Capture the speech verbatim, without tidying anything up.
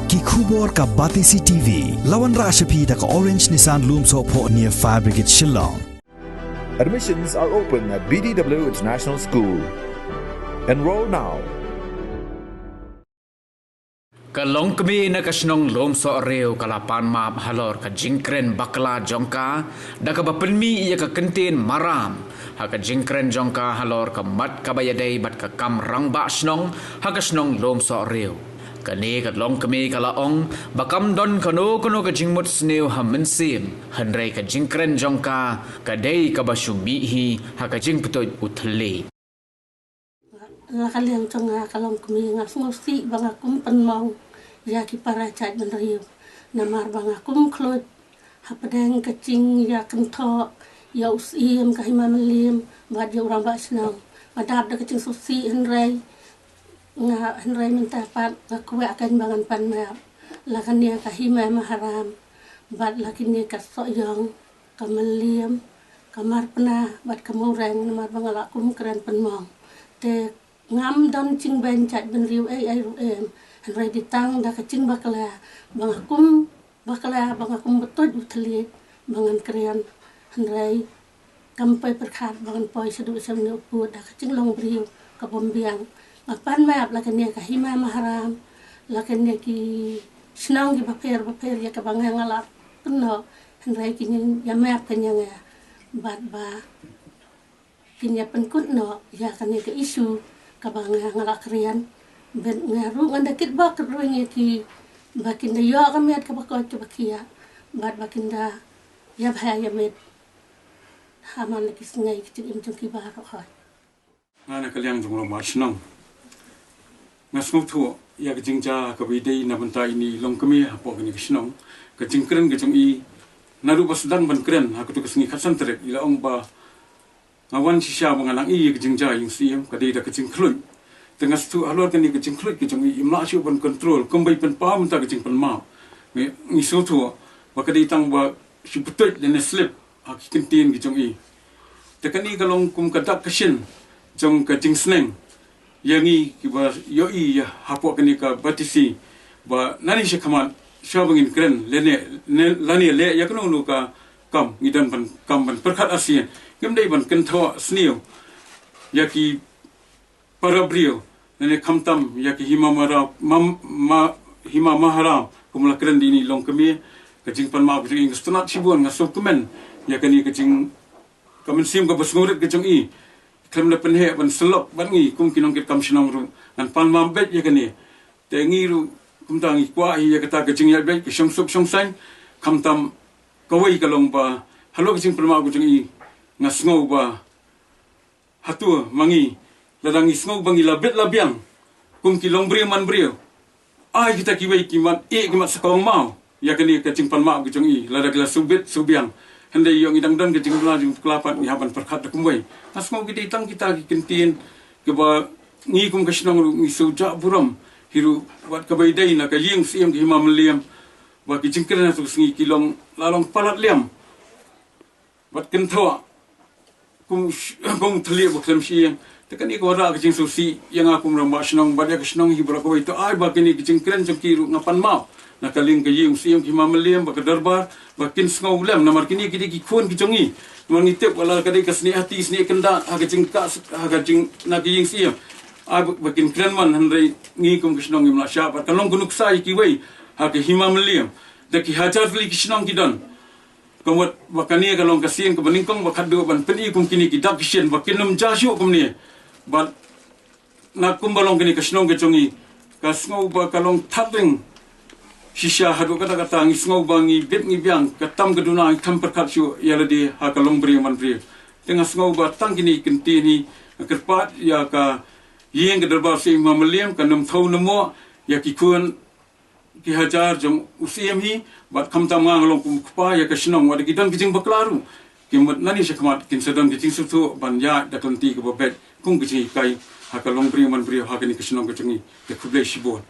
Ki khubor ka Batesi T V. La wanrah sha phi da ka Orange Nissan Lumsohphoh near Fire Brigade Shillong. Admissions are open at B D W International School. Enroll now. Ka longkmie na ka shnong Lumsohrew ka la pan map halor ka jingkren bakla jong ka da kaba pynmih ïa ka kyntien maram ha ka jingkren jong ka halor ka mat kaba ïadei bad ka kam rangbah shnong ha ka shnong Lumsohrew. Kane ka longkmie ka la ong ba kam don kano kano ka jingmut sniew ha mynsiem, hynrei ka jingkren jong ka ka dei kaba shu mih hi ha ka jingpyntut u thylliej. La ka liang jong nga ka longkmie, nga sngewsih ba nga kum pynmong ïa ki para jaitbynriew, namar ba nga kum khluit hapdeng ka jingïakynthoh ïa u Syiem ka Hima Mylliem bad ïa u Rangbah Shnong. Nga dap da ka jingsngewsih, hynrei nga, hynrei mynta pat nga kwah kein ba ngan pan map la kane ka Hima Maharam bad la kine ka Sohiong, ka Mylliem, ka Marpna bad ka Mawreng, namar ba nga la kum kren pynmong. Te ngam don jingbeiñ jaitbynriew ei ei ruh em, hynrei dei tang da ka jingbakla ba nga kum bakla, ba nga kum btuid u thylliej ba ngan kren, hynrei kam poi pyrkhat ba ngan poi shaduh sha une u pud da ka jinglong briew ka bym biang. Nga pan map la kane ka Hima Maharam, la kane ki shnong kiba pher bapher ïa kaba nga, nga la pynnoh, hynrei kin ïa map kane nga bad ba kin ïa pynkut noh ïa kane ka issue kaba nga, nga la kren. Bad nga ruh ngan da kitbok ruh ïa ki ba kin da ïoh ka met kaba koit kaba khiah bad ba kin da ïa bha ïa met ha man la ki sngi ki jingim jong ki baroh. Hooid. Nga na ka liang jong u Rangbah Shnong, nga sngewthuh ïa ka jingjia kaba ïadei na bynta ine i longkmie hapoh kane ka shnong. Ka jingkren ka jong i, naduh ba sdang ban kren ha kato ka sngi khatsan tarik, i la ong ba nga wan shisha ba nga nang ïohi ïa ka jingjia ïa u Syiem, ka dei da ka jingkhluit. Te nga sngewthuh halor kane ka jingkhluit ka jong i, im lah shuh ban control, kumba i pynpaw mynta ka jingpynmap. Ngi, ngi sngewthuh ba ka dei tang ba shu btuid lane slip ha ki kyntien ki jong i. Te kane ka long kum ka dak ka shin jong ka jingsneng ïa ngi kiba ïohi ïa hapoh kane ka Batesi, ba nane shakhmat shuwa ba ngin kren lane, ne, lane leh ïa kano kano ka kam, ngi don ban, kam ban pyrkhat arsien. Ngim dei ban kynthoh sniew ïa ki para briew, lane khamtam ïa ki Hima Maharam, mam, ma, Hima Maharam, kum la kren da ine i longkmie. Ka jingpan map ka jong i nga sngewtynnat shibun, nga sngewkmen ïa kane ka jing, ka mynsiem kaba sngewrit ka jong i. Khlem da pynheh ban sylloh bad ngi kum ki nongkitkam shnong ruh, ngan pan map beit ïa kane. Te ngi ruh kumta ngi kwah hi ïa kata ka jingïaid beit, ka shongsuk shongsaiñ. Khamtam kawei ka long ba halor ka jingpan map ka jong i, nga sngew ba hato ma ngi, lada ngi sngew ba ngi la bit la biang kum ki longbriew manbriew, ai kita kiwei ki mat ïeh ki mat sakong maw ïa kane ka jingpan map ka jong i, lada ki la shu bit shu biang. Hynrei ïoh ngi dang don ka jingbylla jingpakla pat, ngi hap ban pyrkhat da kumwei. Nga sngew ki dei tang kita ki kyntien kiba ngi kum ka shnong ruh ngi shu jah burom hi ruh, wat kaba ïadei na ka ïing Syiem ka Hima Mylliem, ba ki jingkren ha tu ka sngi ki long, la long palat liam bad kynthoh kum sh-, kum thylliej ba khlem shyieng. Te kane ka wanrah ka jingsngewsih ïa nga kum rangbah shnong bad ïa ka shnong hi baroh kawei. To ai ba kine ki jingkren jong ki ruh nga pan map na ka liang ka ïing Syiem ka Hima Mylliem bad ka dorbar, ba kin sngew lem, namar kine ki dei ki khun ki jong ngi. Namar ngi tip ba la ka dei ka snieh hati snieh kyndat ha ka jingkah, ha ka jing, na ka ïing Syiem. Ai ba, ba kin kren man, hynrei ngi kum ka shnong ngim lah shah, bad ka long ka nuksa ïa kiwei ha ka Hima Mylliem. Da ki hajar tylli ki shnong ki don. Ka mut ba kane ka long ka sien kaba nyngkong ba khadduh ban pyni kum kine ki dak ki shin ba kin ym jia shuh kumne. Bad na kumba long kane ka shnong ka jong ngi, ka sngew ba ka long thadring shisha haduh katta katta. Ngi sngew ba ngi bit ngi biang, ka tam ka duna ngi khlem pyrkhat shuh ïa lade ha ka longbriew manbriew. Te nga sngew ba tang kine ki kyntien hi, nga kyrpad ïa ka ïing ka dorbar Syiem Hima Mylliem, kan ym thew namo ïa ki khun ki hajar jong u Syiem hi, bad khamtam nga nga long kum u kpa ïa ka shnong, wat la ki don ki jingbakla ruh, ki mut nangne shakhmat kin sa don ki jingsngewthuh ban ïaid da ka lynti kaba beit kum ka jinghikai ha ka longbriew manbriew ha kane ka shnong ka jong ngi. Te khublei shibun.